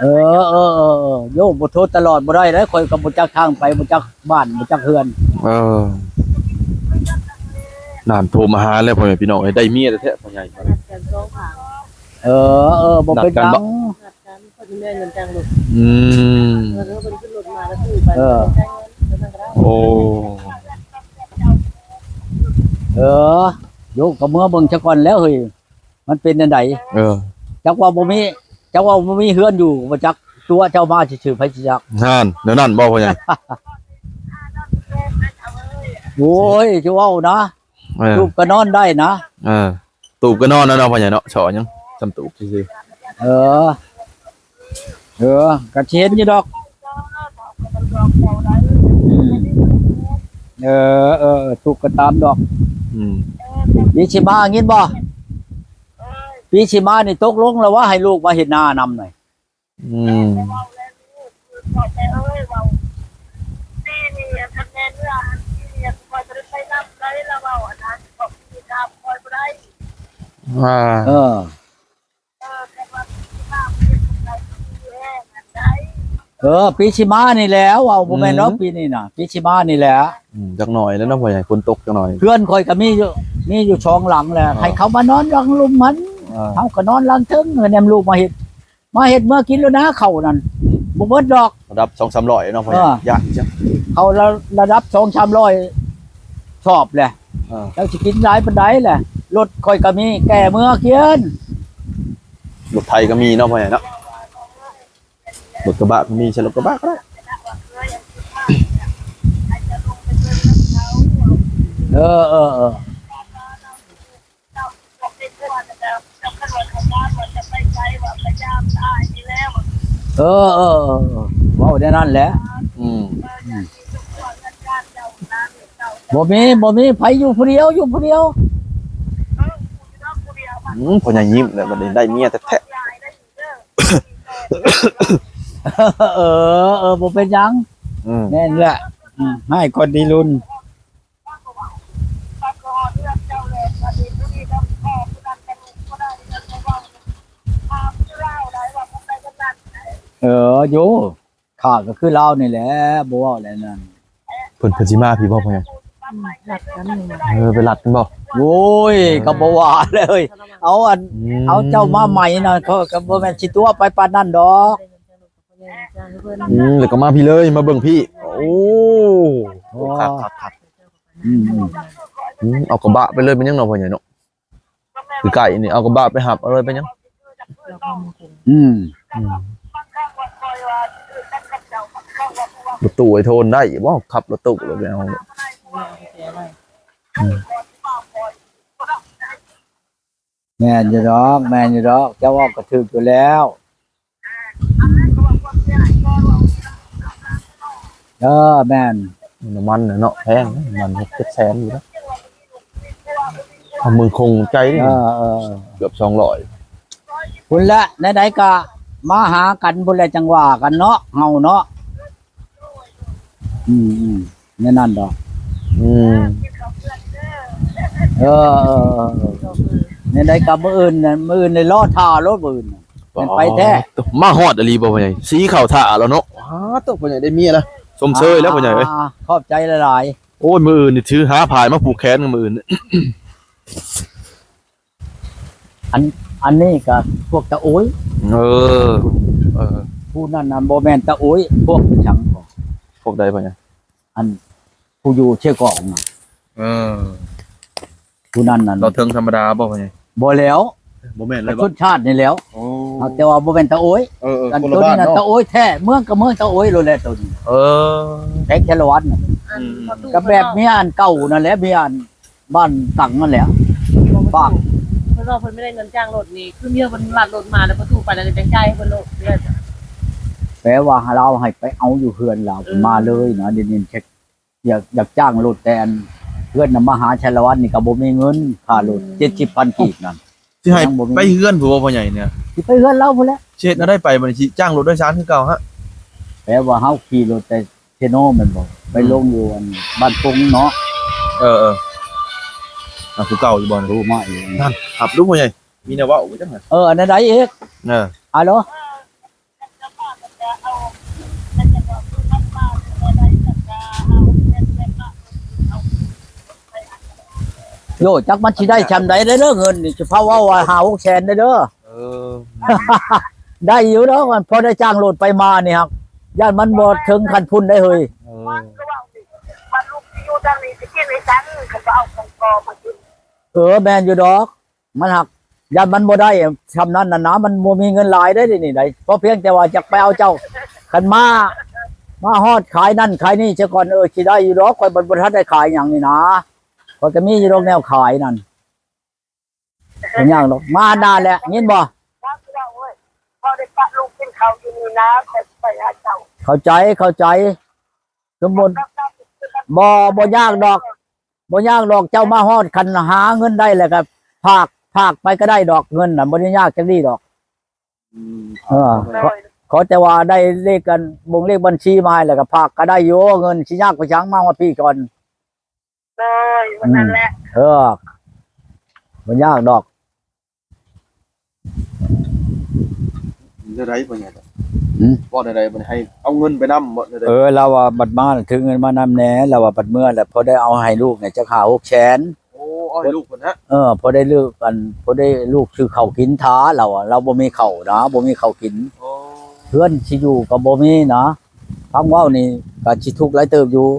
ເອີ ເອີ ເອີ ເອີ ໂຍ ບໍ່ໂທຕະຫຼອດບໍ່ໄດ້ເດ້ ຂ້ອຍກໍບໍ່ຈັກທາງໄປ ບໍ່ຈັກບ້ານ ບໍ່ຈັກເຮືອນ. ເອີ ນ້ຳໂທມາຫາແລ້ວ ພໍ່ແມ່ພີ່ນ້ອງເອີຍ ໄດ້ເມຍແທ້ໆ ພໍ່ໃຫຍ່. ນັດກັນສອງຂ້າງ. ເອີ ເອີ ບໍ່ເປັນຫຍັງ ນັດກັນບໍ່? ນັດກັນ ເພິ່ນແມ່ນເງິນຈ້າງລົດ. ອືມ ເອີ ເພິ່ນຂຶ້ນລົດມາແລ້ວຖືໄປ ເອີ ຈ່າຍເງິນ ເທົ່ານັ້ນກໍໄດ້. ໂອ້ ເອີ ໂຍ ກໍເມືອເບິ່ງຊະກ່ອນແລ້ວເຮີ້ຍ. ມັນເປັນແນວໃດ? ເອີ ຈັກວ່າບໍ່ມີ ຈັກວ່າບໍ່ມີເຮືອນຢູ່ບໍ່ຈັກ ຕົວະເຈົ້າມາຊື່ໆ ໃຜຊິຈັກ. ຫັ້ນ ແນວນັ້ນບໍ່ພໍ່ໃຫຍ່? ໂອ້ຍ ຈະເວົ້ານະ ເອີ ຕູບກໍນອນໄດ້ນະ. ເອີ ຕູບກໍນອນແລ້ວເນາະພໍ່ໃຫຍ່ເນາະ ເຊາະຫຍັງ ສ່ຳຕູບຊື່ໆ. ເອີ ເອີ ກໍຊິເຫັນຢູ່ດອກ. ອືມ ເອີ ເອີ ທຸກກໍຕາມດອກ. ອືມ ປີຊິມາ ຍິນບໍ່? ປີຊິມານີ້ຕົກລົງແລ້ວວ່າໃຫ້ລູກມາເຮັດນານຳນີ້. ອືມ ອ່າ ເອີ ເອີ ປີຊິມານີ້ແຫຼະ ເວົ້າບໍ່ແມ່ນດອກ ອືມ ປີນີ້ນະ ປີຊິມານີ້ແຫຼະ. ອືມ ຈັກໜ້ອຍແລ້ວເນາະ ພໍ່ໃຫຍ່ ຝົນຕົກຈັກໜ້ອຍ. ເຮືອນຂ້ອຍກໍມີຢູ່ ມີຢູ່ສອງຫຼັງແຫຼະ ອ່າ ໃຫ້ເຂົາມານອນຫຼັງລຸ່ມຫັ້ນ. ອ່າ ເຮົາກໍນອນຫຼັງເທິງ ແນມລູກມາເຮັດ ມາເຮັດເມືອກິນໂລດນາເຂົ້ານັ້ນ ບໍ່ເບິດດອກ ລະດັບສອງສາມຮ້ອຍເນາະ ພໍ່ໃຫຍ່. ເອີ ຢ້ານຈັງ ເຂົ້າລະ ລະດັບສອງສາມຮ້ອຍ ຊອບແຫຼະ. ເອີ ຈັກຊິກິນຫຼາຍປານໃດແຫຼະ ລົດຂ້ອຍກໍມີ ແກ່ເມືອກິນ. ລົດໄຖກໍມີເນາະ ພໍ່ໃຫຍ່ເນາະ ລົດກະບະກໍມີ ໃຊ້ລົດກະບະກໍໄດ້. ເອີ ເອີ ເອີ ເອີ ເອີ ເອີ ເວົ້າແນວນັ້ນແຫຼະ. ອືມ ອືມ ບໍ່ມີ ບໍ່ມີໃຜຢູ່ຜູ້ດຽວ ຢູ່ຜູ້ດຽວ. ອືມ ພໍ່ໃຫຍ່ຍິ້ມແລ້ວ ບັດນີ້ໄດ້ເມຍແທ້ໆ. ເອີ ເອີ ບໍ່ເປັນຫຍັງ. ອືມ ແມ່ນແຫຼະ. ອືມ ໃຫ້ຄົນດີລຸນ. ເອີ ໂຢ ຂ້າກໍຄືລາວນີ້ແຫຼະ ບໍ່ເວົ້າແຫຼະນັ້ນ. ເພິ່ນ ເພິ່ນຊິມາພີ້ບໍ່ ພໍ່ໃຫຍ່? ອືມ ນັດກັນ. ເອີ ໄປນັດກັນບໍ່? ໂອ້ຍ ເອີ ກໍບໍ່ວ່າເລີຍ ເອົາອັນ ອືມ ເອົາເຈົ້າມາໃໝ່ນະ ເຂົາກໍບໍ່ແມ່ນຊິຕົວະໄປປານນັ້ນດອກ. ອືມ ແລ້ວກໍມາພີ້ເລີຍ ມາເບິ່ງພີ້. ໂອ້ ໂອ້ ຄັກໆໆ. ອືມ ອືມ ເອົາກະບະໄປເລີຍ ເປັນຫຍັງເນາະ ພໍ່ໃຫຍ່ເນາະ? ໃກ້ໆ ນີ້ ເອົາກະບະໄປຮັບເອົາເລີຍ ເປັນຫຍັງ? ອືມ ອືມ ລົດຕູ້ໄອ້ໂທນໄດ້ບໍ່? ຂັບລົດຕູ້ແລ້ວໄປເອົາ. ອືມ ແມ່ນຢູ່ດອກ ແມ່ນຢູ່ດອກ ເຈົ້າເວົ້າກໍຖືກຢູ່ແລ້ວ. ເອີ ແມ່ນ ນ້ຳມັນເນາະ ແພງ ນ້ຳມັນຫົກເຈັດແສນຢູ່ນະ. ເອົາເມືອງຄົງໄກນີ້ ເອີ ເອີ ເກືອບສອງຮ້ອຍ. ພຸ້ນແຫຼະ ແນວໃດກໍມາຫາກັນພຸ້ນແຫຼະ ຈັ່ງວ່າກັນເນາະ ເຮົາເນາະ. ອືມໆ ແນວນັ້ນດອກ. ອືມ ເອີ ເອີ ເອີ ເອີ ແນວໃດກໍມື້ອື່ນນະ ມື້ອື່ນນີ້ລໍຖ້າໂລດ ມື້ອື່ນນະ ແມ່ນໄປແທ້. ມາຮອດອີ່ຫຼີບໍ່ພໍ່ໃຫຍ່? ສີເຂົ້າຖ້າແລ້ວເນາະ. ອ້າ ໂຕ ພໍ່ໃຫຍ່ໄດ້ເມຍແລ້ວ ຊົມເຊີຍແລ້ວພໍ່ໃຫຍ່ເອີຍ. ຂອບໃຈຫຼາຍໆ. ໂອ້ຍ ມື້ອື່ນນີ້ຖືຫາຜາຍມາຜູກແຂນມື້ອື່ນ. ອັນ ອັນນີ້ກໍພວກຕາໂອ້ຍ. ເອີ ເອີ ຜູ້ນັ້ນນະບໍ່ແມ່ນຕາໂອ້ຍ ພວກຫຍັງກໍ ພວກໃດພໍ່ໃຫຍ່? ອັນຜູ້ຢູ່ເຊກອງນະ. ເອີ ຜູ້ນັ້ນນະ ລາວເທິງທຳມະດາບໍ່ພໍ່ໃຫຍ່? ບໍ່ແລ້ວ ບໍ່ແມ່ນເລີຍ ຊົນຊາດນີ້ແລ້ວ. ໂອ້ ແຕ່ວ່າບໍ່ແມ່ນຕາໂອ້ຍ. ເອີ ເອີ ອັນໂຕນີ້ນະ ຄົນລະບ້ານເນາະ ຕາໂອ້ຍແທ້ ເມືອງກໍເມືອງຕາໂອ້ຍໂລດແຫຼະໂຕນີ້. ເອີ ແຂວງສາລະວັນນະ. ອືມ ກໍແບບເມຍອັນເກົ່ານັ້ນແຫຼະ ເມຍອັນ ບ້ານຕັງນັ້ນແຫຼະ ປາກ ເພິ່ນວ່າເພິ່ນໄມ່ໄດ້ເງິນຈ້າງລົດນີ້ ຄືເມຍເພິ່ນລັດລົດມາແລ້ວປະຕູໄປແລ້ວກໍຈັ່ງຈ່າຍໃຫ້ເພິ່ນໂລດ. ແປວ່າລາວໃຫ້ໄປເອົາຢູ່ເຮືອນລາວ ເອີ ມາເລີຍນະ. ດຽວນີ້ເຊັກ ຢາກ ຢາກຈ້າງລົດ ແຕ່ອັນເຮືອນນຳມະຫາໄຊລະວັນນີ້ກໍບໍ່ມີເງິນຄ່າລົດ ອືມ ເຈັດສິບພັນກີບນັ້ນ. ຊິໃຫ້ໄປເຮືອນຜູ້ບໍ່ພໍ່ໃຫຍ່ນີ້? ຊິໄປເຮືອນລາວພຸ້ນແຫຼະ. ຊິເຮັດແນວໃດໄປບັດນີ້? ຊິຈ້າງລົດໂດຍສານຄືເກົ່າຫະ? ແປວ່າເຮົາຂີ່ລົດແຕ່ ເຊໂນແມ່ນບໍ່? ໄປ ອືມ ລົງຢູ່ອັນບ້ານປົງເນາະ. ເອີໆ ອ່າ ຄືເກົ່າຢູ່ບໍ່? ໂທມາອີກ ນັ້ນ ຮັບດູພໍ່ໃຫຍ່ ມີແນວເວົ້າບໍ່ຈັກຫັ້ນ. ເອີ ອັນໃດອີກ? ເອີ ອາໂລ. ໂອ້ ຈັກມັນຊິໄດ້ຊ່ຳໃດເດີ ເງິນນີ້ ຊິພາເວົ້າວ່າຫ້າຫົກແສນເດີ. ເອີ ໄດ້ຢູ່ດອກ ພໍໄດ້ຈ້າງລົດໄປມານີ້ຮັກ ຢ້ານມັນບໍ່ເຖິງຂັ້ນພຸ້ນໄດ໋ເຮີ້ຍ. ເອີ ເອີ ແມ່ນຢູ່ດອກ ມັນຫາກຢ້ານມັນບໍ່ໄດ້ຊ່ຳນັ້ນນະນາ ມັນບໍ່ມີເງິນຫຼາຍໄດ໋ນີ້ໄດ໋ ພໍພຽງແຕ່ວ່າຢາກໄປເອົາເຈົ້າ ຄັນມາ ມາຮອດຂາຍນັ້ນຂາຍນີ້ຊະກ່ອນ. ເອີ ຊິໄດ້ຢູ່ດອກ ຂ້ອຍບໍ່ ບໍ່ທັນໄດ້ຂາຍຫຍັງນີ້ນາ ຂ້ອຍກໍມີຢູ່ດອກແນວຂາຍນັ້ນ ບໍ່ຍາກດອກ ມາໜ້າແຫຼະ ຍິນບໍ່? ເຂົ້າໃຈ ເຂົ້າໃຈ ສົມມຸດ ບໍ່ ບໍ່ຍາກດອກ ບໍ່ຍາກດອກ ເຈົ້າມາຮອດ ຄັນຫາເງິນໄດ້ແລ້ວກໍຝາກ ຝາກໄປກໍໄດ້ດອກ ເງິນນະບໍ່ໄດ້ຍາກຈັກດີ້ດອກ. ອືມ ເອີ ຂໍ ຂໍແຕ່ວ່າໄດ້ເລກອັນ ບົງເລກບັນຊີມາໃຫ້ ແລ້ວກໍຝາກກໍໄດ້ຢູ່ ເງິນຊິຍາກໄປຫຍັງ ມາຮອດພີ້ກ່ອນ. ເອີ ນັ້ນແຫຼະ ເອີ ບໍ່ຍາກດອກ. ແນວໃດ ພໍ່ໃຫຍ່? ຫືມ? ເວົ້າແນວໃດ ບັດນີ້ໃຫ້ເອົາເງິນໄປນຳບໍ່ ແນວໃດ? ເອີ ລາວວ່າບັດມາຖືເງິນມານຳແດ່ ລາວວ່າບັດເມືອແລ້ວ ພໍໄດ້ເອົາໃຫ້ລູກນີ້ຈັກຫ້າຫົກແສນ. ໂອ້ ເອົາໃຫ້ລູກເພິ່ນນະ? ເອີ ພໍໄດ້ລູກ ອັນ ພໍໄດ້ລູກຊື້ເຂົ້າກິນຖ້າ ລາວວ່າ ລາວບໍ່ມີເຂົ້ານະ ບໍ່ມີເຂົ້າກິນ. ໂອ້ ເຮືອນຊິຢູ່ກໍບໍ່ມີນະ ຟັງເວົ້ານີ້ກໍຊິທຸກຫຼາຍເຕີບຢູ່.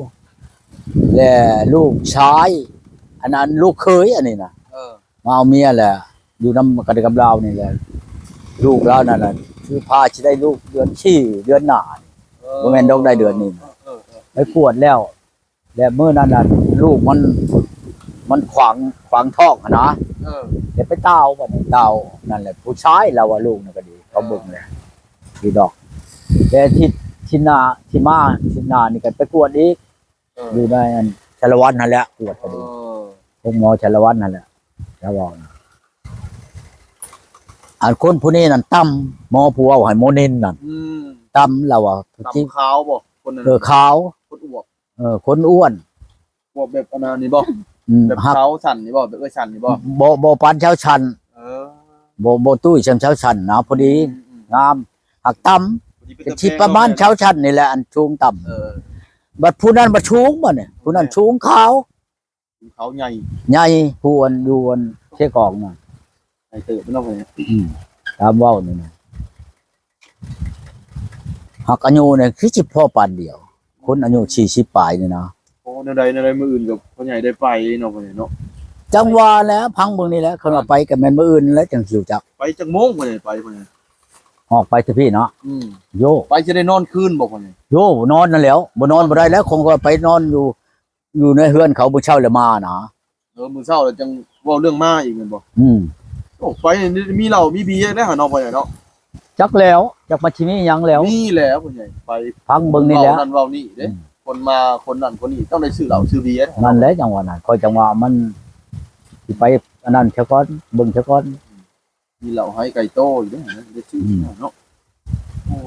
ແລະລູກຊາຍ ອັນນັ້ນລູກເຂີຍອັນນີ້ນະ ເອີ ມາເອົາເມຍແຫຼະ ຢູ່ນຳກັນກັບລາວນີ້ແຫຼະ ລູກລາວນັ້ນນະ ຄືພາຊິໄດ້ລູກເດືອນສີ່ ເດືອນໜ້າ ເອີ ບໍ່ແມ່ນດອກ ໄດ້ເດືອນນີ້ ເອີ ເອີ ເອີ ໄປກວດແລ້ວ ແລະມື້ນັ້ນນະ ລູກມັນ ມັນຂວາງ ຂວາງທ້ອງຫັ້ນນະ ເອີ ແລ້ວໄປຕ່າວ ບັດນີ້ຕ່າວ ນັ້ນແຫຼະ ຜູ້ຊາຍລາວວ່າ ລູກນັ້ນກໍດີ ເຂົາເບິ່ງແລ້ວ ເອີ ຢູ່ດອກ ແຕ່ທິດ ທິດໜ້າ ທີ່ມາ ທິດໜ້ານີ້ກໍໄປກວດອີກ ເອີ ຢູ່ໃນອັນ ສາລະວັນຫັ້ນແຫຼະ ກວດກໍດີ ເອີ ໂຮງໝໍສາລະວັນຫັ້ນແຫຼະ ລາວເວົ້ານະ ອັນຄົນຜູ້ນີ້ນັ້ນຕ່ຳ ໝໍຜູ້ເວົ້າໃຫ້ໝໍນິນນັ້ນ ອືມ ຕ່ຳ ລາວວ່າ ຕ່ຳຂາວບໍ່ ຄົນນັ້ນ? ເອີ ຂາວ ຄົນອວບ ເອີ ຄົນອ້ວນ ອວບແບບອັນນັ້ນນີ້ບໍ່? ອືມ ແບບຊາວຊັ້ນນີ້ບໍ່? ແບບເອື້ອຍຊັ້ນນີ້ບໍ່? ບໍ່ ບໍ່ປານຊາວຊັ້ນ ເອີ ບໍ່ ບໍ່ຕຸ້ຍສ່ຳຊາວຊັ້ນນະ ພໍດີ ອືມ ອືມ ງາມ ຫາກຕ່ຳ ພໍດີເປັນຕາແພງ ຊິປະມານຊາວຊັ້ນນີ້ແຫຼະ ອັນສູງຕ່ຳ ເອີ ບັດຜູ້ນັ້ນບັດສູງ ບັດນີ້ຜູ້ນັ້ນສູງຂາວ ຂາວໃຫຍ່ ໃຫຍ່ ຜູ້ອັນຢູ່ອັນເຊກອງນະ ໃຫຍ່ເຕີບເນາະ ອືມ ຕາມເວົ້ານີ້ນະ ຫາກອາຍຸນີ້ຄືຊິພໍປານດຽວ ຄົນອາຍຸສີ່ສິບປາຍນີ້ນະ. ໂອ້ ແນວໃດ ແນວໃດ ມື້ອື່ນກໍພໍ່ໃຫຍ່ໄດ້ໄປເນາະ ພໍ່ໃຫຍ່ເນາະ ຈັ່ງວ່າແຫຼະ ຟັງເບິ່ງນີ້ແຫຼະ ຄັນວ່າໄປກໍແມ່ນມື້ອື່ນແຫຼະ ຈັ່ງຊິຮູ້ຈັກ. ໄປຈັກໂມງພໍ່ໃຫຍ່ ໄປພໍ່ໃຫຍ່? ອອກໄປແຕ່ພີ້ເນາະ ອືມ ໂຢ ໄປຊິໄດ້ນອນຄືນບໍ່ພໍ່ໃຫຍ່? ໂຢ ນອນນັ້ນແຫຼ້ວ ບໍ່ນອນບໍ່ໄດ້ແລ້ວ ຄົງກໍໄປນອນຢູ່ ຢູ່ໃນເຮືອນເຂົາ ມື້ເຊົ້າແລ້ວມານະ. ເອີ ມື້ເຊົ້າແລ້ວຈັ່ງເວົ້າເລື່ອງມາອີກແມ່ນບໍ່? ອືມ ໂອ້ ໄປນີ້ມີເຫຼົ້າມີເບຍແລ້ວເນາະ ພໍ່ໃຫຍ່ເນາະ. ຈັກແລ້ວ ຈັກມັນຊິມີຫຍັງແລ້ວ ມີແລ້ວພໍ່ໃຫຍ່ ໄປ ຟັງເບິ່ງນີ້ແຫຼະ ເວົ້ານັ້ນເວົ້ານີ້ເດ້ ອືມ ຄົນມາຄົນນັ້ນຄົນນີ້ຕ້ອງໄດ້ຊື້ເຫຼົ້າຊື້ເບຍ ນັ້ນແຫຼະ ຈັ່ງວ່ານັ້ນ ຂ້ອຍຈັ່ງວ່າມັນຊິໄປອັນນັ້ນຊະກ່ອນ ເບິ່ງຊະກ່ອນ. ອືມ ມີເຫຼົ້າໄຮໄກ່ໂຕຢູ່ເດ້ ໄດ້ຊື້ ອືມ ເນາະ. ໂອ້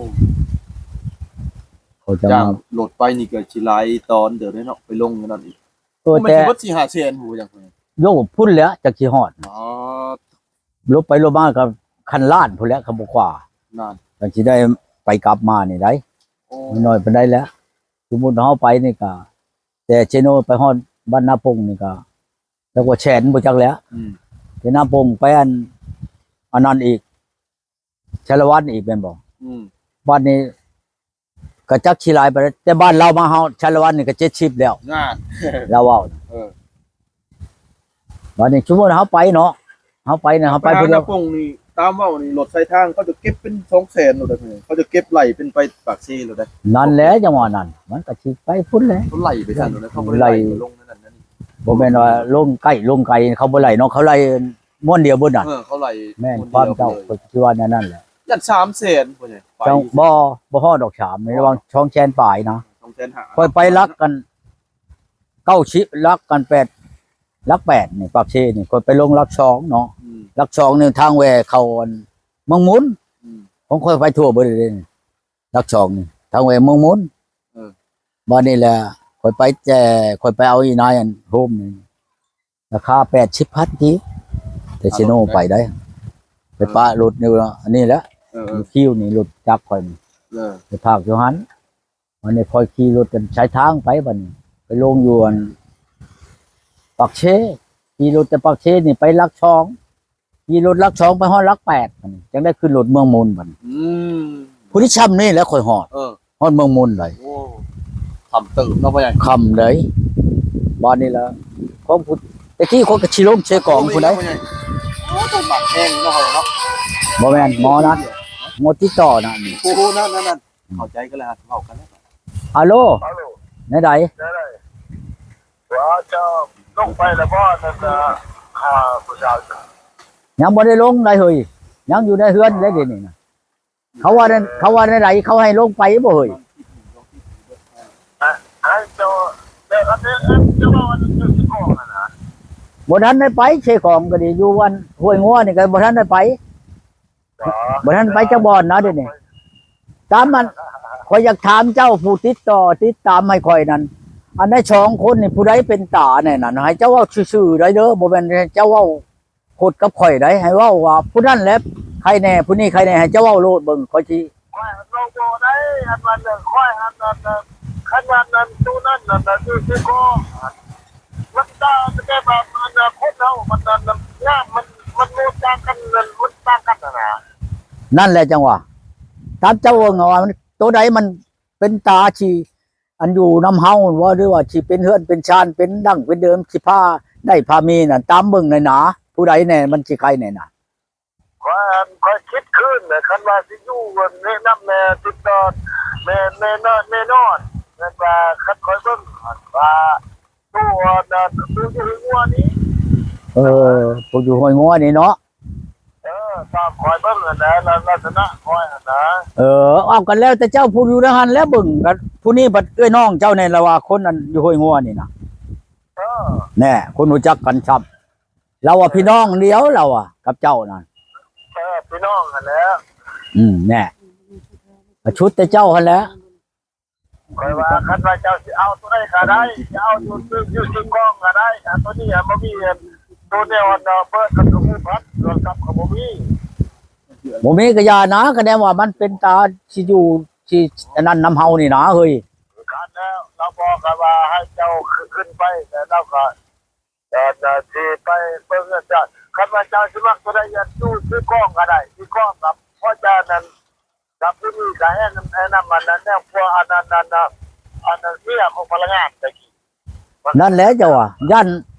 ເຂົາຈະ ຈ້າງລົດໄປນີ້ກໍຊິຫຼາຍຕອນເດີເນາະ ໄປລົງນັ້ນອີກ. ເອີ ແຕ່ ແຕ່ຊິເບິດສີ່ຫ້າແສນ ຮູ້ຫຍັງ ໂຢ ພຸ້ນແຫຼະ ຈັກຊິຮອດ ອໍ ລົບໄປລົບມາກໍຄັນລ້ານພຸ້ນແຫຼະ ຄັນບໍ່ກວ່າ ນັ້ນ ຈັ່ງຊິໄດ້ໄປກັບມານີ້ໄດ໋. ໂອ້ ນ້ອຍປານໃດແຫຼະ ສົມມຸດເຮົາໄປນີ້ກໍ ແຕ່ເຊໂນໄປຮອດບ້ານນາປົງນີ້ກໍ ຈັກວ່າແສນບໍ່ຈັກແຫຼະ ອືມ ແຕ່ນາປົງໄປອັນ ອັນນັ້ນອີກ ສາລະວັນອີກແມ່ນບໍ່? ອືມ ບາດນີ້ກໍຈັກຊິຫຼາຍປານໃດ ແຕ່ບ້ານລາວມາຮອດສາລະວັນນີ້ກໍເຈັດສິບແລ້ວ ນັ້ນ ລາວເວົ້າ ເອີ ບາດນີ້ສົມມຸດເຮົາໄປເນາະ ເຮົາໄປນະ ເຮົາໄປຜູ້ດຽວ ນາປົງນີ້ ຕາມເວົ້ານີ້ ລົດສາຍທາງເຂົາຈະເກັບເປັນສອງແສນໂລດເດ້ ເຂົາຈະເກັບໄລ່ເປັນໄປປາກເຊໂລດເດ້. ນັ້ນແຫຼະ ຈັ່ງວ່ານັ້ນ ມັນກໍຊິໄປພຸ້ນແຫຼະ ເຂົາໄລ່ໄປຊັ້ນໂລດເດ້ ເຂົາບໍ່ໄດ້ໄລ່ລົງນັ້ນນັ້ນ ບໍ່ແມ່ນວ່າລົງໃກ້ລົງໄກ ເຂົາບໍ່ໄລ່ເນາະ ເຂົາໄລ່ ມ້ວນດຽວເບິດນະ ເອີ ເຂົາໄລ່ ແມ່ນ ຄວາມເຈົ້າ ຂ້ອຍຄິດວ່າແນວນັ້ນແຫຼະ ຢ້ານສາມແສນ ບໍ່ ບໍ່ຮອດດອກສາມ ໃນລະຫວ່າງສອງແສນປາຍນະ ສອງແສນຫ້າ ຂ້ອຍໄປຫຼັກກັນເກົ້າສິບ ຫຼັກກັນແປດ ຫຼັກແປດນີ້ ປາກເຊນີ້ ຂ້ອຍໄປລົງຫຼັກສອງເນາະ ອືມ ຫຼັກສອງນີ້ທາງແວ່ເຂົ້າອັນເມືອງມຸນ ອືມ ຂອງຂ້ອຍໄປທົ່ວເບິດເລີຍເດ້ ຫຼັກສອງນີ້ ທາງແວ່ເມືອງມຸນ ເອີ ບາດນີ້ແຫຼະ ຂ້ອຍໄປແຕ່ ຂ້ອຍໄປເອົາອີນາຍອັນໂຮມນີ້ ລາຄາແປດສິບພັນກີບ ແຕ່ເຊໂນໄປໄດ້ ໄປປະລົດຢູ່ອັນນີ້ແຫຼະ ເອີ ຢູ່ຄິວນີ້ ລົດຈັກຂ້ອຍນີ້ ເອີ ໄປພາກຢູ່ຫັ້ນ ບາດນີ້ຂ້ອຍຂີ່ລົດກັນສາຍທາງໄປ ບາດນີ້ໄປລົງຢູ່ອັນປາກເຊ ຂີ່ລົດແຕ່ປາກເຊນີ້ໄປຫຼັກສອງ ຂີ່ລົດຫຼັກສອງໄປຮອດຫຼັກແປດ ບັດນີ້ຈັ່ງໄດ້ຂຶ້ນລົດເມືອງມົນ ບັດນີ້ ອືມ ຜູ້ທີ່ຊ່ຳນີ້ແຫຼະຂ້ອຍຮອດ ເອີ ຮອດເມືອງມົນໄດ໋. ໂອ້ ຄ່ຳເຕີບເນາະພໍ່ໃຫຍ່ ຄ່ຳໃດ໋ ບ້ານນີ້ລະ ຂອງຜູ້ ແຕ່ກີ້ຂ້ອຍກໍຊິລົງເຊກອງພຸ້ນໃດ໋. ໂອ້ ຕ້ນໝາກແຮງເນາະ ເນາະ ບໍ່ແມ່ນ ໝໍນັ້ນ ໝໍຕິດຕໍ່ນັ້ນ. ໂອ້ ນັ້ນໆໆ ເຂົ້າໃຈກັນແລ້ວ ເວົ້າກັນແລ້ວ. ອາໂລ ອາໂລ ແນວໃດ? ແນວໃດ? ວ່າເຈົ້າລົງໄປແລ້ວບໍ່? ນັ້ນນະ ຫາຜູ້ສາວ ຍັງບໍ່ໄດ້ລົງໃດເຮີ້ຍ ຍັງຢູ່ໃນເຮືອນເດ້ດຽວນີ້ນະ. ເຂົາວ່າ ເຂົາວ່າແນວໃດ? ເຂົາໃຫ້ລົງໄປບໍ່ເຮີ້ຍ? ໃຫ້ເຈົ້າ ແຕ່ອັນນີ້ ອັນເຈົ້າເວົ້າອັນຢູ່ເຊກອງຫັ້ນນະ ບໍ່ທັນໄດ້ໄປເຊກອງກໍດີ ຢູ່ອັນຫ້ວຍງົວນີ້ກໍບໍ່ທັນໄດ້ໄປ. ບໍ່ທັນໄປຈັກບ່ອນນະດຽວນີ້. ຕາມມັນ ຂ້ອຍຢາກຖາມເຈົ້າ ຜູ້ຕິດຕໍ່ຕິດຕາມໃຫ້ຂ້ອຍນັ້ນ ອັນໃນສອງຄົນນີ້ຜູ້ໃດເປັນຕາແດ່ນັ້ນ? ໃຫ້ເຈົ້າເວົ້າຊື່ໆໄດ້ເດີ ບໍ່ແມ່ນໃຫ້ເຈົ້າເວົ້າຄົດກັບຂ້ອຍໄດ໋. ໃຫ້ເວົ້າວ່າຜູ້ນັ້ນແຫຼະໄຄແດ່ ຜູ້ນີ້ໄຄແດ່ ໃຫ້ເຈົ້າເວົ້າໂລດເບິ່ງ ຂ້ອຍຊິ ຂ້ອຍອັນເວົ້າບໍ່ໄດ້ ອັນວ່າເລື່ອງຂ້ອຍອັນນັ້ນ ຄັນວ່ານັ້ນ ໂຕນັ້ນນັ້ນ ຢູ່ທີ່ກໍ ມັນຕ່າງ ແຕ່ວ່າອັນຄົນເຮົາມັນນັ້ນ ງາມ ມັນ ມັນບໍ່ຕ່າງກັນ ມັນຕ່າງກັນຫັ້ນນະ. ນັ້ນແຫຼະຈັ່ງວ່າ ຕາມເຈົ້າເບິ່ງວ່າມັນ ໂຕໃດມັນເປັນຕາທີ່ ອັນຢູ່ນຳເຮົາບໍ່ ຫຼືວ່າຊິເປັນເຮືອນເປັນຊານ ເປັນດັ້ງເປັນເດີມ ຊິພາໄດ້ພາມີນັ້ນ ຕາມເບິ່ງໜ້ອຍໜາ ຜູ້ໃດແດ່ມັນຊິໄຄແດ່ນະ? ຂ້ອຍ ອັນ ຂ້ອຍຄິດຄືນນະ ຄັນວ່າຊິຢູ່ແນະນຳແດ່ ຕິດຕໍ່ແມ່ນແນ່ນອນ ແນ່ນອນ ແມ່ນວ່າຄັນຂ້ອຍເບິ່ງວ່າ ຜູ້ ອັນ ຜູ້ຢູ່ຫ້ວຍງົວນີ້ ເອີ ຜູ້ຢູ່ຫ້ວຍງົວນີ້ເນາະ. ເອີ ຕາມຂ້ອຍເບິ່ງຫັ້ນແຫຼະ ລັກສະນະຂ້ອຍຫັ້ນນະ. ເອີ ເອົາ ກໍແລ້ວແຕ່ເຈົ້າ ຜູ້ຢູ່ໃນຫັ້ນແຫຼະເບິ່ງ ກໍຜູ້ນີ້ບັດເອື້ອຍນ້ອງເຈົ້າແນ່ລະວ່າ ຄົນອັນຢູ່ຫ້ວຍງົວນີ້ນະ. ເອີ ແນ່ ຄົນຮູ້ຈັກກັນຊ້ຳ ລາວວ່າພີ່ນ້ອງດຽວ ລາວວ່າກັບເຈົ້ານັ້ນ. ເອີ ພີ່ນ້ອງຫັ້ນແຫຼະ. ອືມ ແນ່ ກໍສຸດແຕ່ເຈົ້າຫັ້ນແຫຼະ. ຂ້ອຍວ່າຄັນວ່າເຈົ້າຊິເອົາໂຕໃດກໍໄດ້ ຊິເອົາຢູ່ ຢູ່ ຢູ່ທີ່ກອງກໍໄດ້ ອັນໂຕນີ້ມັນບໍ່ມີ ອັນໂຕແນວ ອັນເບີດ ອັນໂທລະພັດ ໂທລະສັບກໍບໍ່ມີ ບໍ່ມີກໍຢ່ານະ ຄະແນນວ່າມັນເປັນຕາຊິຢູ່ ຊິອັນນັ້ນນຳເຮົານີ້ນະເຮີ້ຍ. ຄັນແລ້ວລາວບອກກັນວ່າໃຫ້ເຈົ້າຂຶ້ນໄປ ແລ້ວລາວກໍ ອັນຊິໄປເບິ່ງເຮືອນເຈົ້າ ຄັນວ່າເຈົ້າຊິມັກໂຕໃດ ຢູ່ທີ່ກອງກໍໄດ້ ທີ່ກອງກັບພໍ່ຈານນັ້ນ ກັບຜູ້ນີ້ກໍແນະນຳ ແນະນຳອັນນັ້ນ ແນວພວກອັນນັ້ນ ອັນນັ້ນ ອັນນັ້ນ ເມຍຂອງພະນັກງານແຕ່ກີ້. ນັ້ນແຫຼະເຈົ້າວ່າ ຢ້ານ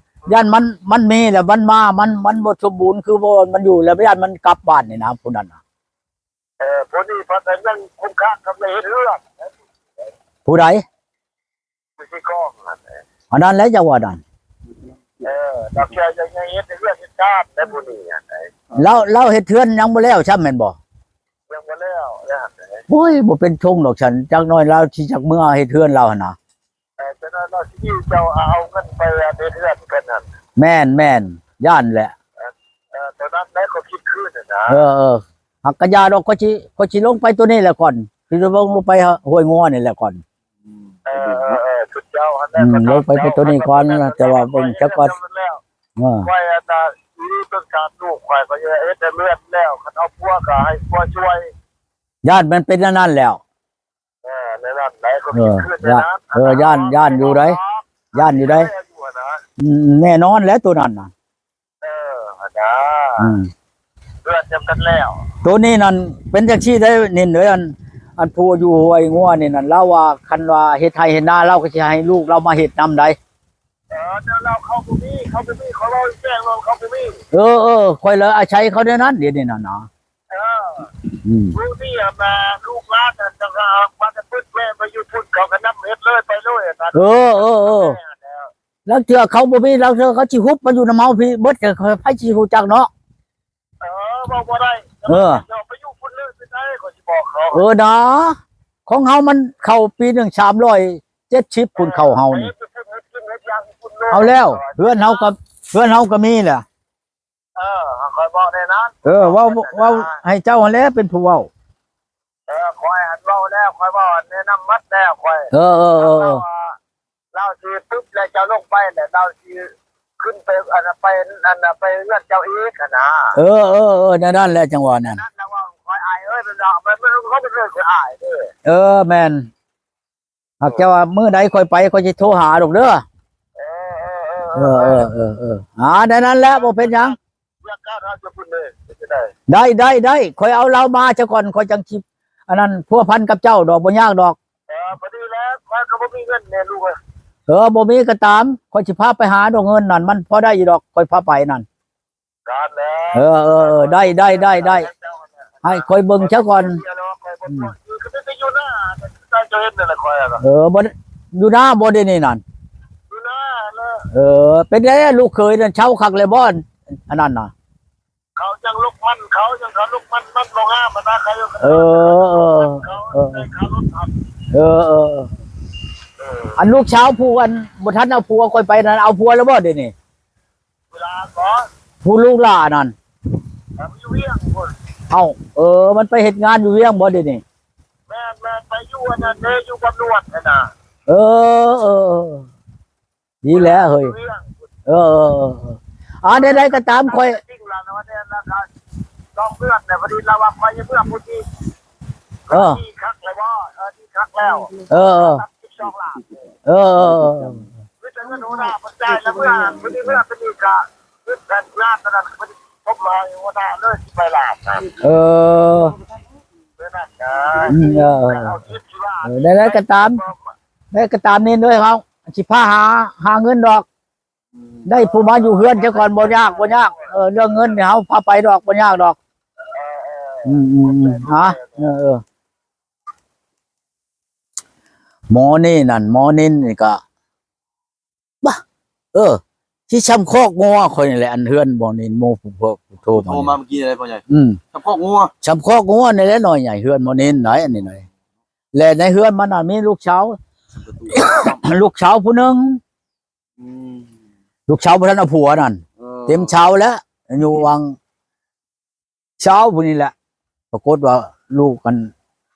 ຢ້ານມັນ ມັນມີແລ້ວມັນມາ ມັນ ມັນບໍ່ສົມບູນຄືບໍ່ມັນຢູ່ແລ້ວ ຢ້ານມັນກັບບ້ານນີ້ນະ ຜູ້ນັ້ນນະ. ເອີ ຜູ້ນີ້ພັດຍັງຄົງຄ້າງກັບເຮັດເຮືອນ. ຜູ້ໃດ? ຢູ່ທີ່ກອງນັ້ນແຫຼະ ອັນນັ້ນແຫຼະເຈົ້າວ່ານັ້ນ. ເອີ ດອກເທື່ອຍັງ ຍັງເຮັດເຮືອນເຮັດຊານແຕ່ຜູ້ນີ້ຫັ້ນໃດ໋. ລາວ ລາວເຮັດເຮືອນຍັງບໍ່ແລ້ວຊ້ຳແມ່ນບໍ່? ຍັງບໍ່ແລ້ວແຫຼະຫັ້ນໃດ໋. ໂອ້ຍ ບໍ່ເປັນຊົງດອກຊັ້ນ ຈັກໜ້ອຍລາວຊິຈັກເມືອເຮັດເຮືອນລາວຫັ້ນນະ. ເອີ ຈັ່ງນັ້ນລາວຊິມີເຈົ້າເອົາເງິນໄປເຮັດເຮືອນເພິ່ນຫັ້ນ. ແມ່ນໆ ຢ້ານແຫຼະ. ເອີ ເອີ ຕອນນັ້ນແຫຼະກໍຄິດຄືນຫັ້ນນະ. ເອີໆ ຫາກກະຢ່າດອກ ຂ້ອຍຊິ ຂ້ອຍຊິລົງໄປໂຕນີ້ແຫຼະກ່ອນ ຊິລົງໄປຫ້ວຍງົວນີ້ແຫຼະກ່ອນ. ເອີໆໆ ຊຸດເຈົ້າຫັ້ນແຫຼະ ອືມ ລົງໄປ ໄປໂຕນີ້ກ່ອນ ແຕ່ວ່າເບິ່ງຈັກກ່ອນ. ເອີ ຂ້ອຍອັນນ່າ ຊີວິດຕ້ອງການລູກຂ້ອຍ ຂ້ອຍເຮັດໃຫ້ເມືອນແລ້ວ ຄັນເອົາຜົວກໍໃຫ້ຜົວຊ່ວຍ. ຢ້ານມັນເປັນອັນນັ້ນແລ້ວ. ເອີ ແນວນັ້ນໄດ໋ ກໍ ເອີ ຢ້ານ ເອີ ຢ້ານ ຢ້ານຢູ່ໄດ໋ ຢ້ານຢູ່ໄດ໋. ອືມ ແນ່ນອນແຫຼະໂຕນັ້ນນະ. ເອີ ຫັ້ນນະ ອືມ ເພື່ອນຈຳກັນແລ້ວ. ໂຕນີ້ນັ້ນເປັນຈັ່ງຊີ້ໄດ໋ ນິນເອີຍ ອັນ ອັນຜູ້ຢູ່ຫ້ວຍງົວນີ້ນັ້ນ ລາວວ່າຄັນວ່າເຮັດໄຮ່ເຮັດນາ ລາວກໍຊິໃຫ້ລູກລາວມາເຮັດນຳໄດ໋. ເອີ ແຕ່ລາວເຂົາບໍ່ມີ ເຂົາບໍ່ມີ ເຂົາເວົ້າແຈ້ງວ່າເຂົາບໍ່ມີ. ເອີໆ ຂ້ອຍລະອາໄສເຂົາແນວນັ້ນ ດຽວນີ້ນັ້ນນະ. ເອີ ອືມ ຢູ່ນີ້ຫັ້ນນະ ລູກຫຼານຫັ້ນ ຈັກວ່າວ່າແຕ່ປຶດແມ່ໄປຢູ່ພຸ້ນ ເຂົາກໍນຳເຮັດເລີຍ ໄປເລີຍ. ເອີໆໆ ລາງເທື່ອເຂົາບໍ່ມີ ລາງເທື່ອເຂົາຊິຮຸບມາຢູ່ນຳເຮົາພີ້ເບິດ ໃຜຊິຮູ້ຈັກເນາະ. ເອີ ເວົ້າບໍ່ໄດ້. ເອີ ເຈົ້າໄປຢູ່ພຸ້ນເລີຍ ເປັນໄດ ຂ້ອຍຊິບອກເຂົາ. ເອີນະ ຂອງເຮົາມັນເຂົ້າປີໜຶ່ງສາມຮ້ອຍເຈັດສິບພຸ້ນ ເຂົ້າເຮົານີ້. ເຮັດຢູ່ພຸ້ນ ເຮັດກິນເຮັດຫຍັງຢູ່ພຸ້ນເລີຍ. ເອົາແລ້ວ ເຮືອນເຮົາກໍ ເຮືອນເຮົາກໍມີແຫຼະ. ເອີ ຂ້ອຍບອກແນວນັ້ນ. ເອີ ເວົ້າ ເວົ້າໃຫ້ເຈົ້າຫັ້ນແຫຼະເປັນຜູ້ເວົ້າ. ເອີ ຂ້ອຍອັນເວົ້າແລ້ວ ຂ້ອຍເວົ້າແນະນຳໝົດແລ້ວຂ້ອຍ. ເອີໆໆ ລາວຊິປຶບແລ້ວເຈົ້າລົງໄປແລ້ວ ລາວຊິຂຶ້ນໄປ ອັນ ໄປ ອັນ ໄປເຮືອນເຈົ້າອີກຫັ້ນນະ. ເອີໆໆ ແນວນັ້ນແຫຼະ ຈັ່ງວ່ານັ້ນ. ນັ້ນລະວ່າຂ້ອຍອາຍເອີຍ ມັນເນາະ ມັນ ມັນ ມັນເປັນເລື່ອງທີ່ອາຍເດ້. ເອີ ແມ່ນ. ຫາກແຕ່ວ່າມື້ໃດຂ້ອຍໄປ ຂ້ອຍຊິໂທຫາດອກເດີ. ເອີ ເອີ ເອີ ເອີ ເອີ ອ່າ ໃນນັ້ນແຫຼະ ບໍ່ເປັນຫຍັງ. ວຽກການເຮົາຢູ່ພຸ້ນເດ້ ເຮັດຈັ່ງໃດ? ໄດ້ ໄດ້ ໄດ້ ຂ້ອຍເອົາລາວມາຊະກ່ອນ ຂ້ອຍຈັ່ງຊິ ອັນນັ້ນ ພົວພັນກັບເຈົ້າດອກ ບໍ່ຍາກດອກ. ເອີ ພໍດີແລ້ວ ຂ້ອຍກໍບໍ່ມີເງິນແດ່ລູກເອີຍ. ເອີ ບໍ່ມີກໍຕາມ ຂ້ອຍຊິພາໄປຫາດອກ ເງິນນັ້ນ ມັນພໍໄດ້ຢູ່ດອກ ຂ້ອຍພາໄປນັ້ນ. ການແລ້ວ ເອີ ເອີ ເອີ ໄດ້ ໄດ້ ໄດ້ ໄດ້ ໃຫ້ຂ້ອຍເບິ່ງຊະກ່ອນ. ອືມ ກໍມີແຕ່ຢູ່ນາ ເຈົ້າເຫັນນັ້ນແຫຼະຂ້ອຍ. ເອີ ບໍ່ ຢູ່ນາບໍ່ດຽວນີ້ນັ້ນ? ຢູ່ນາແຫຼະ. ເອີ ເປັນໃດລູກເຂີຍນັ້ນ ເຊົາຄັກແລ້ວບໍ່ ອັນນັ້ນນະ? ເຂົາຍັງລຸກມັນ ເຂົາຍັງ ເຂົາລຸກມັນ ມັນບໍ່ງາມນະ ເຂົາ ເອີ ເອີ ເອີ ເຂົາໄດ້ຄ່າລົດຫັ້ນ. ເອີ ເອີ ເອີ ເອີ ອັນລູກສາວຜູ້ອັນບໍ່ທັນເອົາຜົວຂ້ອຍໄປນັ້ນ ເອົາຜົວແລ້ວບໍ່ດຽວນີ້? ເວລາກໍ ຜູ້ລູກຫຼ້ານັ້ນ ຢູ່ວຽງພຸ້ນ. ເອົ້າ ເອີ ມັນໄປເຮັດງານຢູ່ວຽງບໍ່ດຽວນີ້? ແມ່ນໆ ໄປຢູ່ອັນນັ້ນເດ້ ຢູ່ບຳນວນຫັ້ນນະ. ເອີ ເອີ ເອີ ດີແລ້ວເຮີ້ຍ. ເອີ ເອີ ເອີ ເອີ ອ່າ ໃດໆກໍຕາມຂ້ອຍ ຈິງລະວ່າແດ່ລະກະສອງເດືອນແລ້ວ ພໍດີລະວ່າຂ້ອຍຍັງເມືອຜູ້ທີ່ ເອີ ດີຄັກແລ້ວບໍ່? ເອີ ດີຄັກແລ້ວ. ເອີ ເອີ ສິບສອງລ້ານ. ເອີ ເອີ ເອີ ເອີ ມີແຕ່ເງິນຫົວໜ້າເພິ່ນຈ່າຍແລ້ວ ເມື່ອ ມື້ນີ້ເມື່ອໄປນີ້ກະເງິນແຜນງານນັ້ນ ເພິ່ນສົ່ງມາໃຫ້ຫົວໜ້າເລີຍ ສິບປາຍລ້ານນະ. ເອີ ເອີ ເອີ ໃດໆກໍຕາມ ໃດກໍຕາມນີ້ເດີ ເຮົາຊິພາຫາ ຫາເງິນດອກ. ໄດ້ຜູ້ມາຢູ່ເຮືອນຊະກ່ອນ ບໍ່ຍາກ ບໍ່ຍາກ. ເອີ ເລື່ອງເງິນນີ້ເຮົາພາໄປດອກ ບໍ່ຍາກດອກ. ອືມໆ ຫາ ເອີ ເອີ ໝໍນີ້ນັ້ນ ໝໍນິນນີ້ກະ ບາ ເອີ ຊິຊ່ຳຄອກງົວຂ້ອຍນີ້ແຫຼະ ອັນເຮືອນໝໍນິນ ໝໍຜູ້ ຜູ້ໂທມາ ໂທມາເມື່ອກີ້ນີ້ແຫຼະພໍ່ໃຫຍ່. ອືມ ຊ່ຳຄອກງົວ ຊ່ຳຄອກງົວນີ້ແຫຼະ ນ້ອຍໃຫຍ່ ເຮືອນໝໍນິນໄດ໋ ອັນນີ້ໜ້ອຍ. ແລະໃນເຮືອນມັນນະມີລູກສາວ ລູກສາວຜູ້ໜຶ່ງ. ອືມ ລູກສາວບໍ່ທັນເອົາຜົວນັ້ນ. ເອີ ເຕັມຊາວແລ້ວ ອາຍຸຫວ່າງຊາວພຸ້ນນີ້ແຫຼະ. ປາກົດວ່າລູກກັນ